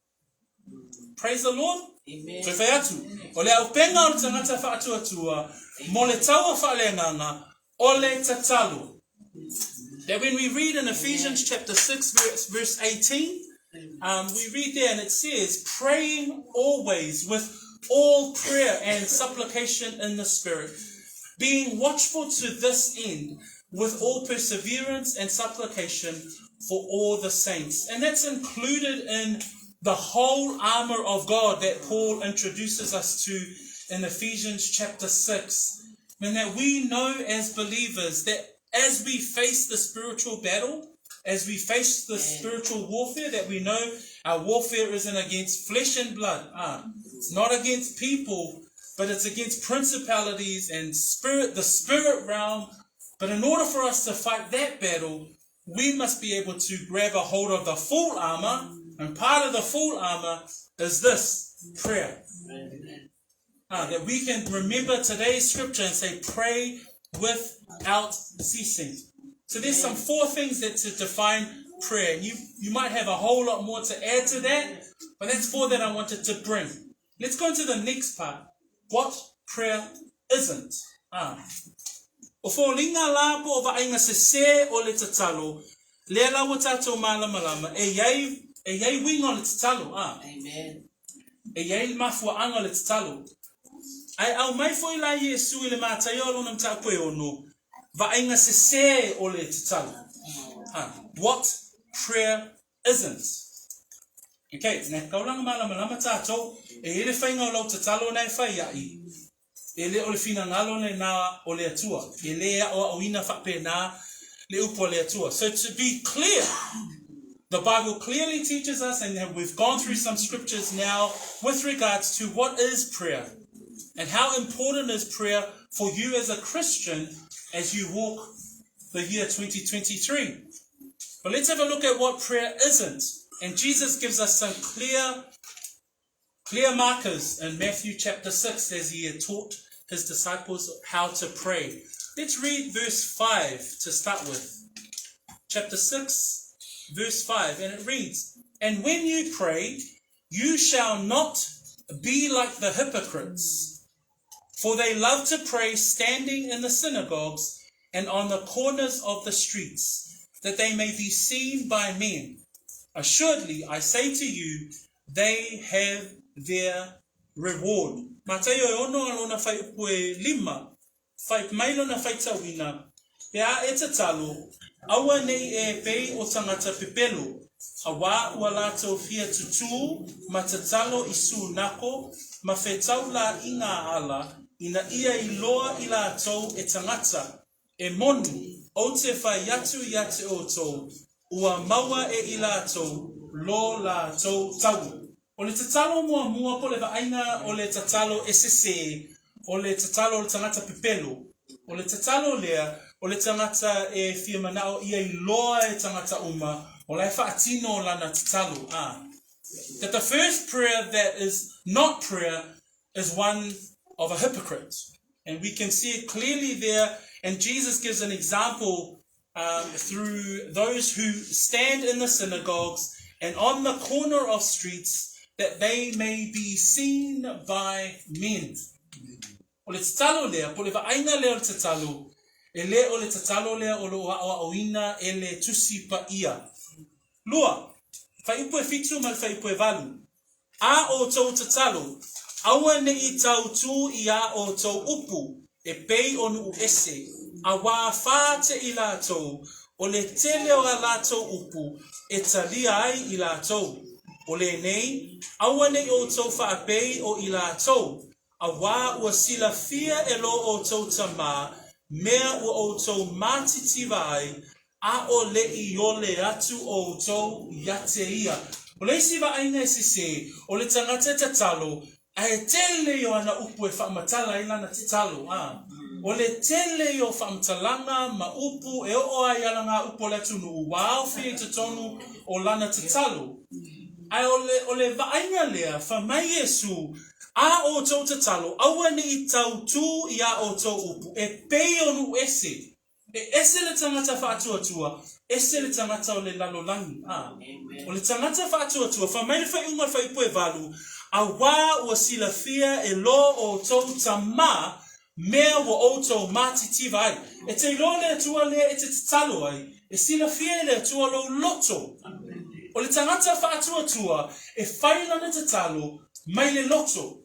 Praise the Lord. Amen. Toe fai atu, o le auupega o le tagata faatuatua mo le taua faaleagaga, o le tatalo. That when we read in Ephesians chapter 6 verse, verse 18, um, we read there and it says, praying always with all prayer and supplication in the Spirit, being watchful to this end with all perseverance and supplication for all the saints. And that's included in the whole armor of God that Paul introduces us to in Ephesians chapter 6. And that we know as believers that as we face the spiritual battle, as we face the spiritual warfare, that we know our warfare isn't against flesh and blood. Ah, it's not against people, but it's against principalities and spirit, the spirit realm. But in order for us to fight that battle, we must be able to grab a hold of the full armor. And part of the full armor is this prayer. Ah, that we can remember today's scripture and say, pray without ceasing. So there's some four things that to define prayer. And you, you might have a whole lot more to add to that, but that's four that I wanted to bring. Let's go into the next part. What prayer isn't. Ah. O foliga la po o vaaiga sesē o le tatalo, lea la ua tatou malamalama, e iai, e iai uiga o le tatalo, a. Amen. E iai le mafuaaga o le tatalo. Ae aumai foi la Iesu i le Mataio o lona mataupu e ono, vaaiga sesē o le tatalo. A. What prayer isn't. Okay, na kaulanga malamalama tatou, e iai le faiga o lau tatalo na e fai ai, E le o le finagalo lenā o le Atua. E lē aʻoaʻoina faapena le upu a le Atua. So to be clear, the Bible clearly teaches us, and we've gone through some scriptures now with regards to what is prayer and how important is prayer for you as a Christian as you walk the year 2023. But let's have a look at what prayer isn't. And Jesus gives us some clear Clear markers in Matthew chapter 6 as he had taught his disciples how to pray. Let's read verse 5 to start with. Chapter 6, verse 5, and it reads, And when you pray, you shall not be like the hypocrites, for they love to pray standing in the synagogues and on the corners of the streets, that they may be seen by men. Assuredly, I say to you, they have their reward. Mataio e ono a lona fuaiupu e lima, whai mai lona faitauina, Pe a e tatalo, aua nei e pei o tangata pepelo, awā ua latou fia tutū ma tatalo i sunako ma whetau la i ngā ala, ina ia i loa i latou e tangata, e moni, ou te whai atu ia te outou, Ua maua e i latou lo latou taua. O le tatalo muamua po o le vaaiga o le tatalo e sesē, o le tatalo o le tagata pepelo. O le tatalo lea, o le tagata e fia manao ia iloa e tagata uma, o la e faatino lana tatalo, a. That the first prayer that is not prayer is one of a hypocrite. And we can see it clearly there, and Jesus gives an example um, through those who stand in the synagogues and on the corner of streets, that they may be seen by men. O le tatalo lea, po o le vaaiga lea o le tatalo, e le o le tatalo lea o lo o aʻoaʻoina e le Tusi Paia. Lua, Fuaiupu e fitu ma le fuaiupu e valu. A ʻoutou tatalo, aua ne i tautū i ā ʻoutou upu e pei o nuʻu ese, auā fāte i lātou, o le tele o a lātou upu e talia ai i lātou. O lenei, aua ne i ʻoutou faapei o i lātou, auā ua silafia e lo ʻoutou Tamā mea ua ʻoutou mātitiva ai, ʻAʻole i ole atu ʻoutou iā te ia. O le isi vaaiga e sesē, o le tagata e tatalo, a e tele ia o ana upu e faamatala ai lana tatalo, a o le tele ia o faamatalaga ma upu e oo ai ala ngā upu o le atunuu ua aofia i totonu o lana tatalo. Ae o le, o le vaaiga lea, fai mai Iesū, A ʻoutou tatalo, aua ne i tautū i ā ʻoutou upu, e pei o nuʻu ese. E ese le tagata faatuatua, ese le tagata o le lalolagi, ā, o le tagata faatuatua, fai mai le faaiuga o le fuaiupu e valu, auā ua silafia e lo ʻoutou Tamā mea ua ʻoutou mātitiva ai. E te iloa le Atua lea e te tatalo ai, e silafia e le Atua lou loto. O le tagata faatuatua e fai lana tatalo mai le loto,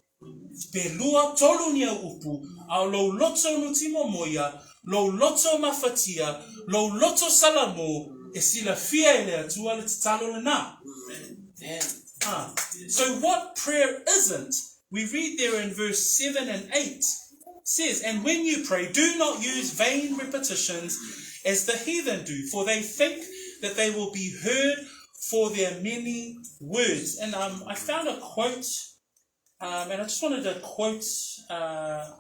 Pe lua, tolu ni au upu, a o lou loto nutimomoia, lou loto mafatia, lou loto salamō, e silafia e le Atua le tatalo lenā. Ah. So what prayer isn't, we read there in verse 7 and 8, says, And when you pray, do not use vain repetitions as the heathen do, for they think that they will be heard for their many words. And um, I found a quote Um, and I just wanted to quote uh,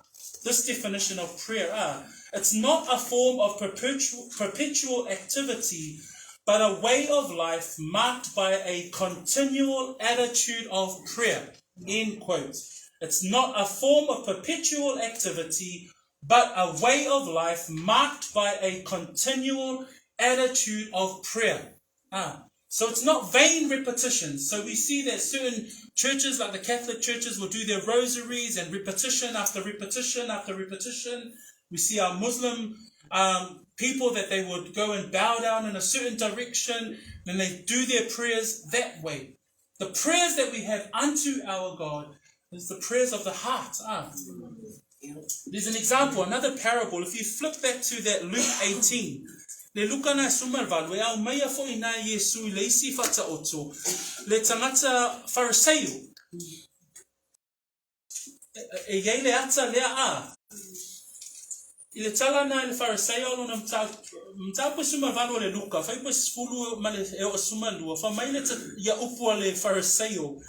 this definition of prayer. Uh, it's not a form of perpetual, perpetual activity, but a way of life marked by a continual attitude of prayer. End quote. It's not a form of perpetual activity, but a way of life marked by a continual attitude of prayer. Ah, so it's not vain repetitions. So we see that certain churches, like the Catholic churches, will do their rosaries and repetition after repetition after repetition. We see our Muslim um, people that they would go and bow down in a certain direction, and they do their prayers that way. The prayers that we have unto our God is the prayers of the heart. Ah. There's an example, another parable. If you flip back to that Luke 18, le Luka na sumalvalu, e au maia fo ina Iesu i le isi whataoto, le tangata Phariseio. E iai le ata lea a. I le tala na i le Phariseio lona mataupu e sumalvalu o le Luka, fuaiupu e sefulu ma le e oo sumalua, fai mai le ia upu a le Phariseio,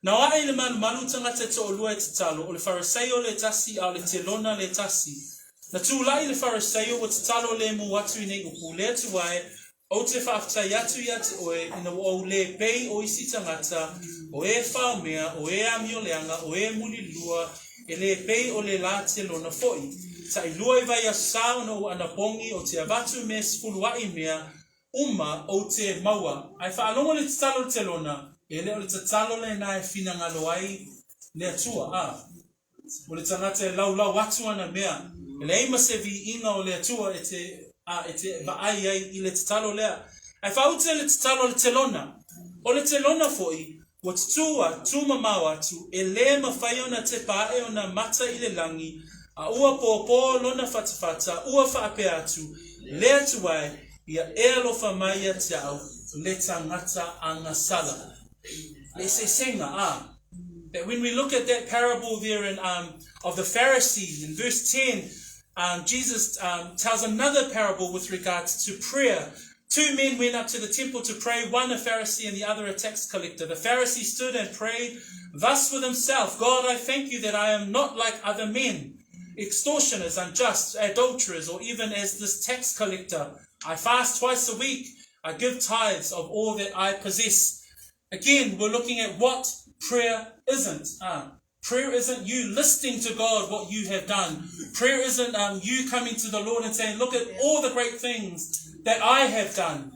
Na o aʻe i le malumalu tagata e toʻalua e tatalo, o le Phariseio le tasi a o le Telona le tasi. Na tulai le Phariseio ua tatalo lemu atu i nei upu, Le Atua e, ou te faafetai atu ia te oe ina ua ou le pei o isi tagata, o e faomea, o e amioleaga, o e mulilua, e le pei o le la telona foi. Taʻilua i vaiaso sa ona ou anapogi o te avatu me sefuluaʻi mea uma ou te maua. Ae faalogo le tatalo le telona, e le o le tatalo lenā e finagalo ai le Atua, a o le tagata e laulau atu ana mea, e leai ma se viiga o le Atua e te, a e te vaai ai i le tatalo lea. Ae faaute le tatalo a le telona. O le telona foi, ua tutū a tū mamao atu, e lē mafai ona tepa aʻe ona mata i le lagi, a ua pōpō lona fatafata, ua faapea atu, Le Atua e, ia e alofa mai ia te au, le tagata agasala. Le eseesega, a. That when we look at that parable there in, um, of the Pharisee in verse 10, um, Jesus um, tells another parable with regards to prayer. Two men went up to the temple to pray, one a Pharisee and the other a tax collector. The Pharisee stood and prayed thus with himself God, I thank you that I am not like other men, extortioners, unjust, adulterers, or even as this tax collector. I fast twice a week. I give tithes of all that I possess. Again, we're looking at what prayer isn't. Ah. Prayer isn't you listing to God what you have done. Prayer isn't um, you coming to the Lord and saying, Look at all the great things that I have done.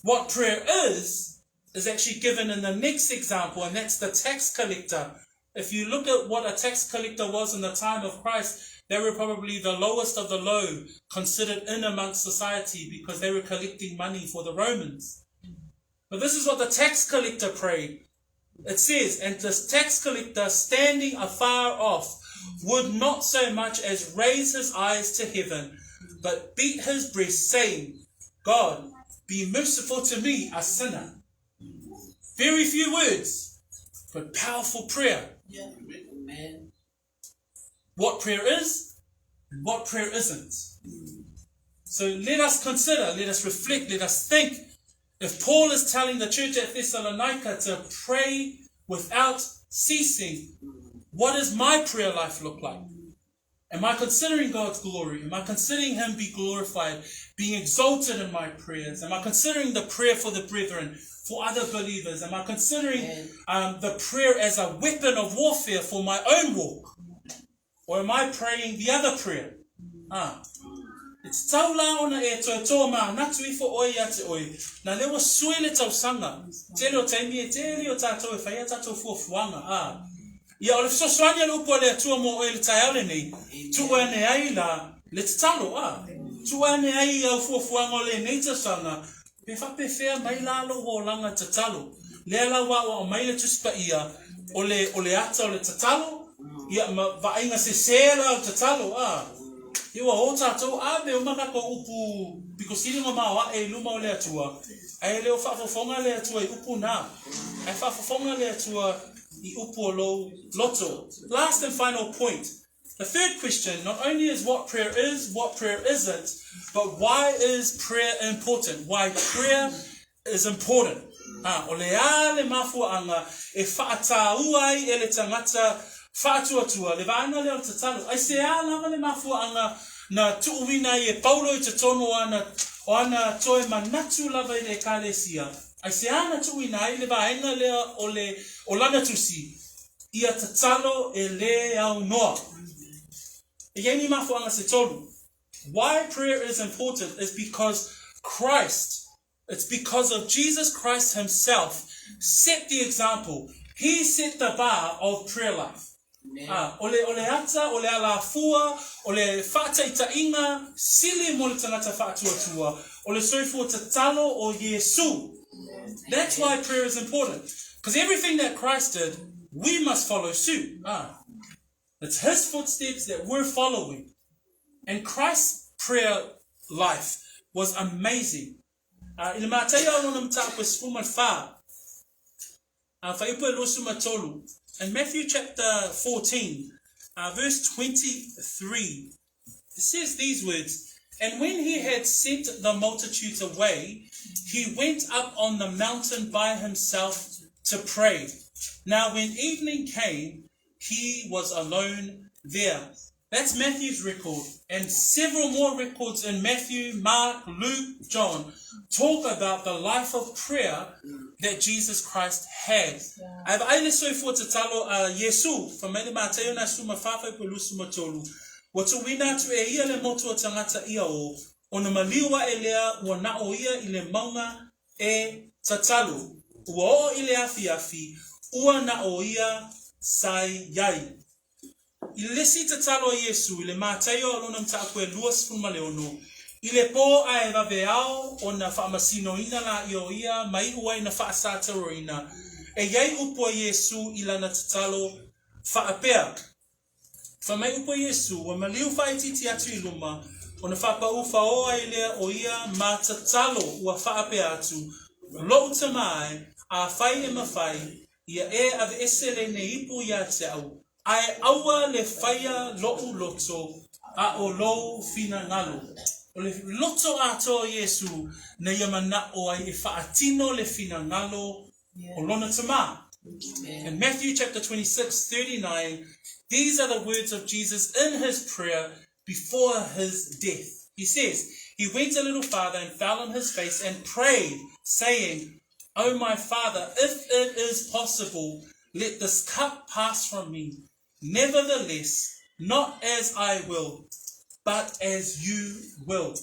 What prayer is, is actually given in the next example, and that's the tax collector. If you look at what a tax collector was in the time of Christ, they were probably the lowest of the low, considered in amongst society because they were collecting money for the Romans. But this is what the tax collector prayed. It says, And this tax collector standing afar off would not so much as raise his eyes to heaven, but beat his breast, saying, God, be merciful to me, a sinner. Very few words, but powerful prayer. Yeah. Amen. What prayer is and what prayer isn't. So let us consider, let us reflect, let us think. If Paul is telling the church at Thessalonica to pray without ceasing, what does my prayer life look like? Am I considering God's glory? Am I considering Him be glorified, being exalted in my prayers? Am I considering the prayer for the brethren, for other believers? Am I considering um, the prayer as a weapon of warfare for my own walk? Or am I praying the other prayer? Ah. E tatau la ona e toe tō mānatu ifo oe ia te oe, na lea ua sui le tausaga, tele o taimi e tele o tātou e whai a tātou fuafuaga, ā. Ia, o le fesoasoani a le upu a le Atua mō oe i le taeao lenei, tuu ane ai la le tatalo, ā. Tuu ane ai i au fuafuaga o lenei tausaga, pe faapefea mai la lou olaga tatalo. Lea la ua aoao mai le Tusi Paia, o le, o le ata o le tatalo, ia, ma vaaiga sesē la o le tatalo, ā. Ia ua o tātou ave uma kākou upu pito sili ona maoaʻe i luma o le Atua, ae le o faafofoga le Atua i upu na, ae faafofoga le Atua i upu o lou loto. Last and final point, The third question, not only is what prayer is, what prayer isn't, but why is prayer important? Why prayer is important. Ā, o le a le mafuaaga e faatāua ai e le tagata faatuatua le vaega lea o le tatalo? Aisea lava le mafuaaga na tuuina ai e Paulo i totonu o ana, o ana toe manatu lava i le Ekalesia? Aisea na tuuina ai le vaega lea o le, o lana tusi, ia tatalo e lē aunoa? E i ai ni mafuaaga se tolu. Why prayer is important is because Christ It's because of Jesus Christ himself set the example. He set the bar of prayer life. Ā, o le, o le ata, o le alafua, o le faataitaiga sili mo le tagata faatuatua, o le soifua tatalo o Iesu. That's why prayer is important. Because everything that Christ did, we must follow suit. Ā, it's his footsteps that we're following. And Christ's prayer life was amazing. Ā, i le Mataia o lona mataupu e 14, ā, fuaiupu e 23, in Matthew chapter 14, uh, verse 23, it says these words, And when he had sent the multitudes away, he went up on the mountain by himself to pray. Now when evening came, he was alone there. That's Matthew's record, and several more records in Matthew, Mark, Luke, John talk about the life of prayer that Jesus Christ had. Ae vaai le soifua tatalo a Iesu, fai mai le Mataio na suma whawhai po lusu ma tolu, ua tuuina atu e ia le motu o tagata ia o, ona maliu aʻe lea ua na o ia i le mauga e tatalo. Ua oo i le afiafi, ua na o ia sa iai. I le isi tatalo a Iesu i le Mataio o lona mataupu e 26, i le pō ae vaveao ona faamasinoina laia o ia ma iu ai na faasataroina, e i ai upu a Iesu i lana tatalo faapea, Fai mai upu a Iesu, ua maliu faaitiiti atu i luma, ona faapaū faō ai lea o ia ma tatalo ua faapea atu, Lou tama ae, afai e mafai, ia e aveese lenei ipu ia te au, Ae aua le faia loʻu loto, a ʻo lou finagalo. O le loto atoa o Iesū na ia manaʻo ai e faatino le finagalo o lona Tama. In Matthew chapter 26, 39, these are the words of Jesus in his prayer before his death. He says, He went a little farther and fell on his face and prayed, saying, O my Father, if it is possible, let this cup pass from me. Nevertheless, not as I will, but as you will.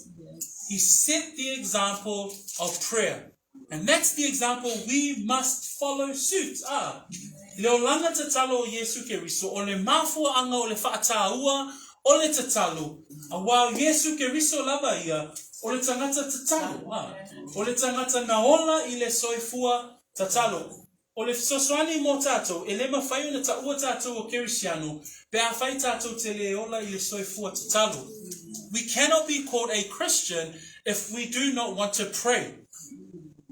He set the example of prayer. And that's the example we must follow suit, ā. I le olaga tatalo o Iesu Keriso, o le mafuaaga o le faatāua o le tatalo, auā o Iesu Keriso lava ia o le tagata tatalo, ā, o le tagata na ola i le soifua tatalo. O le fesoasoani mō tātou, e le mawhai ona taua tātou o Kerisiano pe afai tātou te le ola i le soifua tatalo. We cannot be called a Christian if we do not want to pray.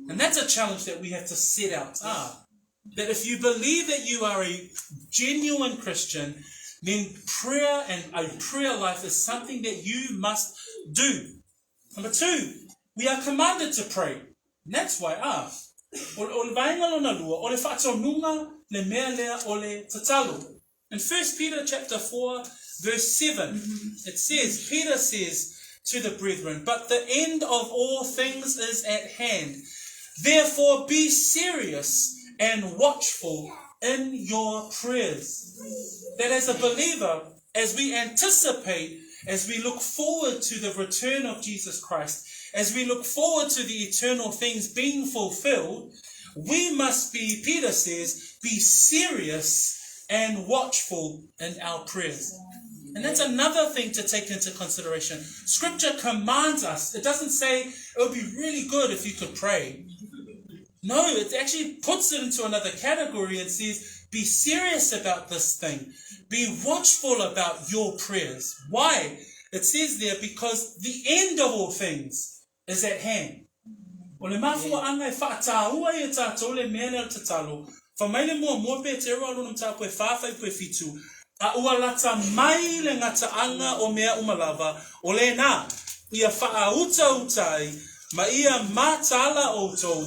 And that's a challenge that we have to set out. Ah, that if you believe that you are a genuine Christian, then prayer and a prayer life is something that you must do. Number two, we are commanded to pray. And that's why ah, o, o le vaenga lona lua, o le faatonuga le mea lea o le tatalo. In 1 Peter chapter 4, verse 7, it says, Peter says to the brethren, But the end of all things is at hand. Therefore be serious and watchful in your prayers. That as a believer, as we anticipate, as we look forward to the return of Jesus Christ, as we look forward to the eternal things being fulfilled, we must be, Peter says, be serious and watchful in our prayers. And that's another thing to take into consideration. Scripture commands us. It doesn't say it would be really good if you could pray. No, it actually puts it into another category and says, be serious about this thing. Be watchful about your prayers. Why? It says there, because the end of all things is at hand. O le mafuaanga e faatāua ai e tātou le mea lea o le tatalo, fai mai le muamua Petero a lona mataupu e whā whaipu e fitu, a ua lata mai le gataaga o mea uma lava, o lenā, ia faautautā ai ma ia mataala outou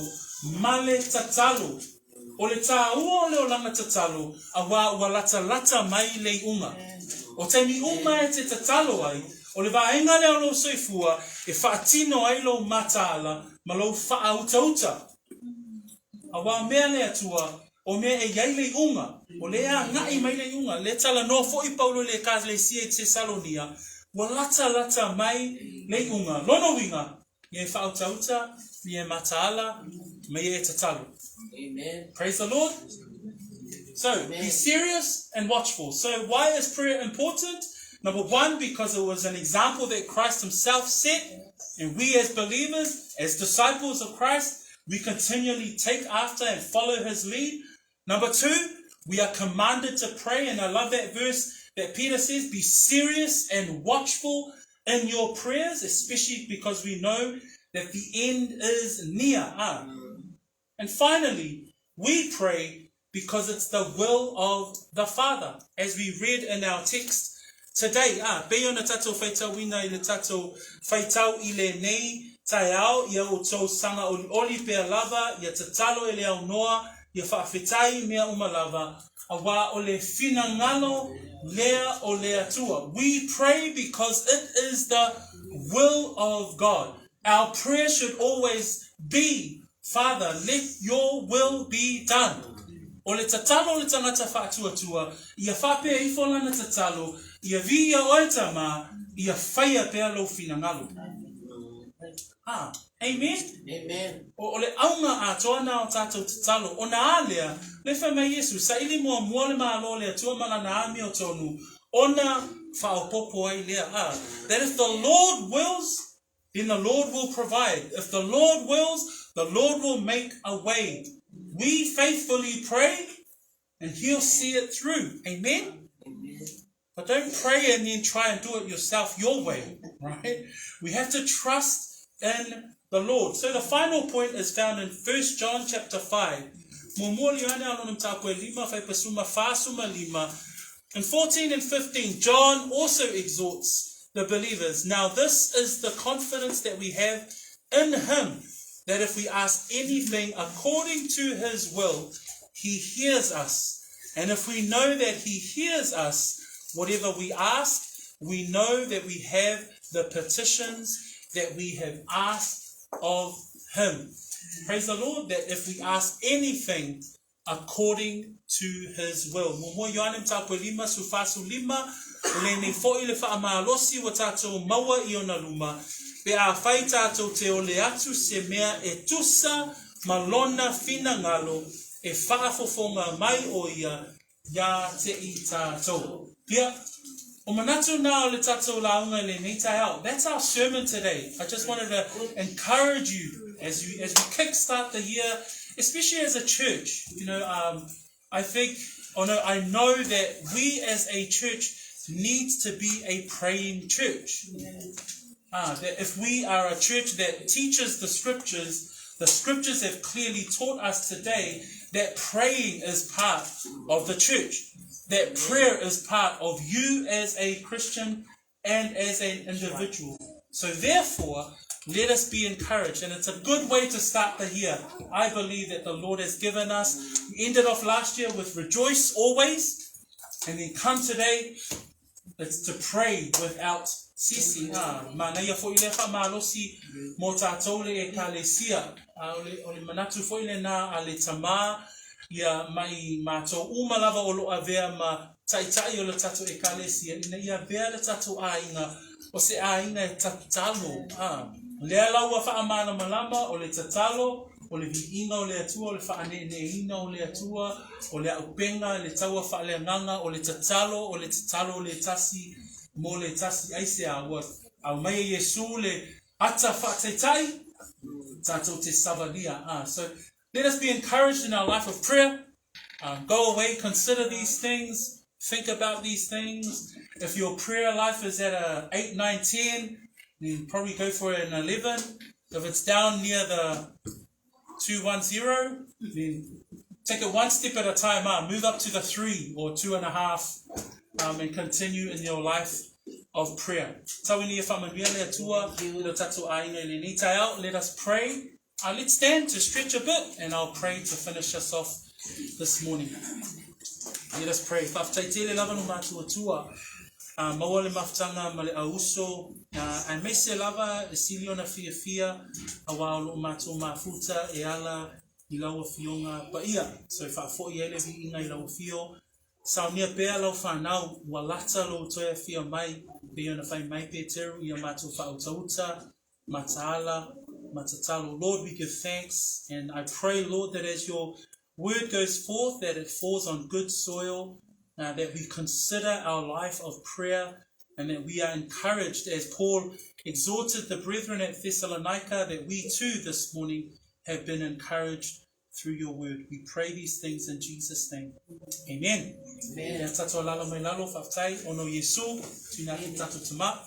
ma le tatalo. O le tāua o le olaga tatalo, auā ua latalata mai le iʻuga. O taimi uma e te tatalo ai, o le vaega lea o lou soifua e faatino ai lou mataala ma lou faautautā. Auā mea le Atua, o mea e iai le iʻuga, o lea agaʻi mai le iʻuga, lea talanoa foʻi Paulo i le Ekalesia i Tesalonia, ua latalata mai le iʻuga. Lona uiga, Ia e faautautā, ia e mataala, ma ia e tatalo. Amen. Praise the Lord. So, Amen. be serious and watchful. So, why is prayer important? Number one, because it was an example that Christ himself set, and we as believers, as disciples of Christ, we continually take after and follow his lead. Number two, we are commanded to pray, and I love that verse that Peter says, be serious and watchful in your prayers, especially because we know that the end is near. Ah. And finally, we pray because it's the will of the Father, as we read in our text today. Ah, pei ona tatou faitauina i le tatou faitau i lenei taeao, ia outou saga olioli pea lava, ia tatalo e le aunoa, ia faafetai i mea uma lava, auā o le finagalo lea o le Atua. We pray because it is the will of God. Our prayer should always be, Father, let your will be done. O le tatalo o le tagata faatuatua, ia faapea ifo lana tatalo, ia viia oe Tamā, ia faia pea lou finagalo. Ah, amen? Amen. O, o le auga atoa na o tatou tatalo, ona a lea, le fai mai Iesu, saili muamua le Malo o le Atua ma lana amiotonu, ona faaopoopo ai lea. Ah, that if the Lord wills, then the Lord will provide. If the Lord wills, the Lord will make a way. We faithfully pray, and He'll see it through. Amen? Amen. But don't pray and then try and do it yourself your way, right? We have to trust in the Lord. So the final point is found in 1 John chapter 5. Muamua le Ioane a lona mataupu e lima faipasuma fasuma lima. In 14 and 15, John also exhorts the believers. Now this is the confidence that we have in him, that if we ask anything according to his will, he hears us. And if we know that he hears us, whatever we ask, we know that we have the petitions that we have asked of him. Praise the Lord that if we ask anything according to his will. Muamua Ioane mataupu e lima su fa su lima, o lenei foʻi le faamalosi ua tatou maua i ona luma, pe afai tatou te ole atu se mea e tusa ma Lona finagalo e faafofoga mai ʻo Ia iā te i tātou. Ia, o manatu nā o le tātou lauga i lenei taeao. That's our sermon today. I just wanted to encourage you as you as we kickstart the year, especially as a church. You know, um, I think, oh no, I know that we as a church needs to be a praying church. Ah, that if we are a church that teaches the scriptures, the scriptures have clearly taught us today that praying is part of the church, that prayer is part of you as a Christian and as an individual. So therefore, let us be encouraged. And it's a good way to start the year. I believe that the Lord has given us. We ended off last year with rejoice always. And then come today, it's to pray without ceasing. Ah, manaia fo'i lea whaamalosi mō tātou le ekalesia. Ah, o le, o le manatu fo'i lenā a le tamā ia mai mātou uma lava o lo avea ma ta'ita'i o le tatou Ekalesia ina ia avea le tatou aiga o se aiga e tatalo. Ā, lea la ua faamalamalama o le tatalo, o le viiga o le Atua, o le faaneeneeina o le Atua, o le aupenga, le taua faaleagaga, o le tatalo, o le tatalo le tasi mo le tasi. Aisea? Ua aumai e Iesū le ata faataitai, tatou te savalia. Ā, so let us be encouraged in our life of prayer. Um, go away, consider these things, think about these things. If your prayer life is at a 8, 9, 10, then probably go for an 11. If it's down near the 2, 1, 0, then take it one step at a time. Uh, move up to the 3 or 2.5 and continue in your life of prayer. Tau ina ia faamanuia le Atua i lo tatou aiga i lenei taeao. Let us pray. Let's stand to stretch a bit and I'll pray to finish us off this morning. Let us pray. Faafetai tele lava lo matou Atua. Maua le mafutaga ma le auuso, uh, aemaise lava e sili ona fiafia auā o loo matou mafuta e ala i lau Afioga paia. So e faafoi ai le viiga i lau Afio. Saunia pea lau whanau, ua lata lou toe afio mai, pei ona fai mai Peteru ia matou faautauta, mataala, matatalo. Lord, we give thanks and I pray, Lord, that as your word goes forth, that it falls on good soil, that we consider our life of prayer and that we are encouraged as Paul exhorted the brethren at Thessalonica, that we too this morning have been encouraged through your word. We pray these things in Jesus' name. Amen. Amen. Ia tatou alala mai lalo, faafetai, ona o Iesu, tuuina atu tatou tama.